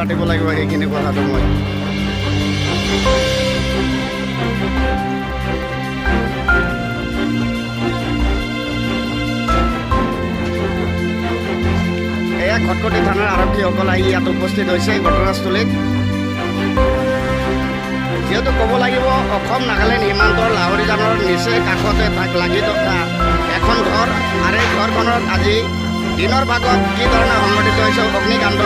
পাতিব লাগিব সেইখিনি কথাটো মই। এয়া খটখটি থানাৰ আৰক্ষীসকল আহি ইয়াত উপস্থিত হৈছে ঘটনাস্থলীত। যিহেতু ক'ব লাগিব, অসম নাগালেণ্ড সীমান্তৰ লাহৰীজানৰ নিচেই কাষতে তাক লাগি থকা এখন ঘৰ আৰু এই ঘৰখনত আজি দিনৰ ভাগত কি ধৰণে সংঘটিত হৈছে অগ্নিকাণ্ড।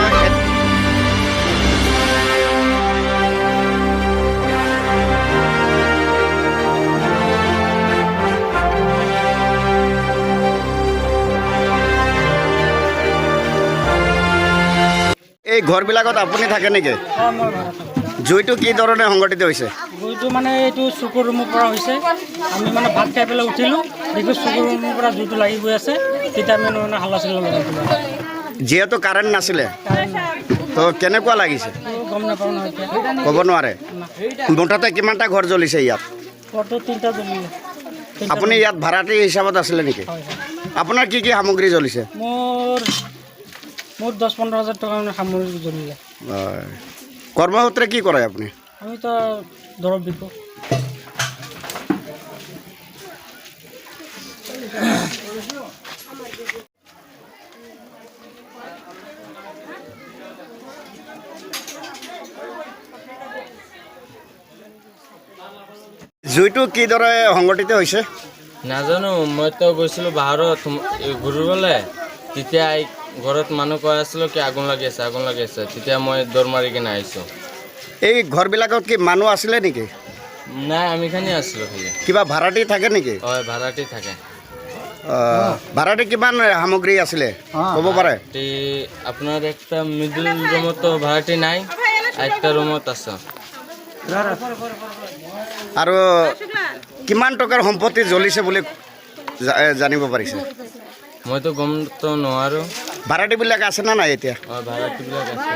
এই ঘৰবিলাকত আপুনি থাকে নেকি? অঁ, মই ভাড়া থাকোঁ। জুইটো কি ধৰণে সংঘটিত হৈছে? জুইটো মানে এইটো চুকৰ ৰুমৰ পৰা হৈছে। আমি মানে ভাত খাই পেলাই উঠিলোঁ, দেখোঁ চুকৰ ৰুমৰ পৰা জুইটো লাগি গৈ আছে। তেতিয়া আমি মানে হাল্লা চিল্লা লগাই দিলোঁ। যিহেতু কাৰেণ্ট নাছিলে, তো কেনেকুৱা লাগিছে? গম নাপাওঁ নহয় এতিয়া। ক'ব নোৱাৰে? মুঠতে কিমানটা ঘৰ জ্বলিছে ইয়াত? ঘৰটো তিনিটা জ্বলিলে, তিনিটা। আপুনি ইয়াত ভাড়াটি হিচাপত আছিলে নেকি? হয়। আপোনাৰ কি কি সামগ্ৰী জ্বলিছে? মোৰ 10-15 হাজাৰ টকা মানে সামগ্ৰী জ্বলিলে। হয়। কৰ্মসূত্ৰে কি কৰে আপুনি? আমিতো দৰৱ বিকোঁ। জুইটো কিদৰে সংঘটিত হৈছে? নাজানো, মইতো গৈছিলোঁ বাহিৰত ঘূৰিবলৈ। তেতিয়া এই ঘৰত মানুহ কৈ আছিলোঁ কি আগুন লাগি আছে, আগুন লাগি আছে। তেতিয়া মই দৌৰ মাৰি কিনে আহিছোঁ। এই ঘৰবিলাকত কি মানুহ আছিলে নেকি? নাই, আমি খানি আছিলোঁ খালি। কিবা ভাড়াটি থাকে নেকি? হয়, ভাড়াটি থাকে। ভাড়াটি কিমান সামগ্ৰী আছিলে ক'ব পাৰে? ভাড়াটি আপোনাৰ একটা মিডল ৰুমতো ভাড়াটি নাই, একটা ৰুমত আছে। আৰু কিমান টকাৰ সম্পত্তি জ্বলিছে বুলি জানিব পাৰিছে? মইতো গমতো নোৱাৰোঁ। ভাড়াটিবিলাক আছে নে নাই এতিয়া? অঁ, ভাড়াটিবিলাক আছে।